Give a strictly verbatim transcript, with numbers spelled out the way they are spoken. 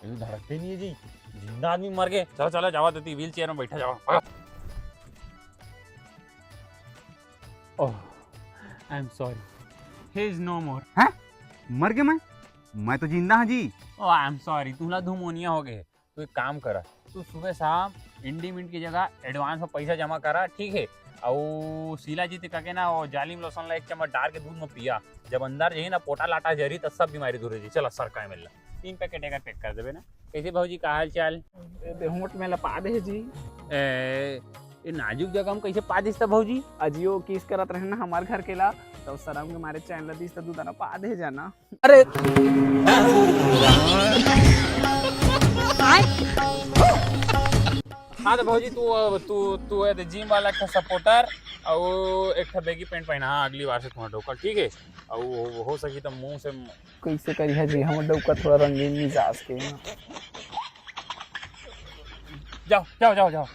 ये धड़कते नहीं है जी, जिंदा आदमी मर गए। चलो चलो, जावा देती, व्हील चेयर में बैठा जावा। Oh, I am sorry, he is no more. हैं? मर गए मैं? मैं तो जिंदा हाँ जी। Oh, I am sorry, तुमला धुमोनिया हो गए। तू एक काम करा, तू सुबह शाम इंडीमिंट की जगह एडवांस में पैसा जमा करा, ठीक है? अउ शीला जी ते कके ना, वो जालिम लोशन ला एक चम्मच डाल के दूध में पिया। जब अंदर जाही ना, पोटा लाटा जरी, तब सब बीमारी दूर हो जाही। चला सरका मिल ला, तीन पैकेट एक पैक कर देबे ना। कैसे भौजी, का हाल चाल? ए, देहूं मोट में लपा दे जी। ए, ये नाजुक जगह में कैसे पा दिस त भौजी? अजियो किस करत रहे ना हमार घर के ला, तो शर्म के मारे चैन ला दिस त दू दाना पा दे जाना। अरे। हाँ तो भौजी, तू तू तू है जिम वाला एक ठो सपोर्टर, और एक ठो बैगी पैंट पहना। हाँ, अगली बार से तुम्हारा डोकल, ठीक है? और हो, हो सकी तो मुंह से। कैसे करिहा जी, हम डौका थोड़ा रंगीन मिजाज के ना। जाओ जाओ जाओ जाओ।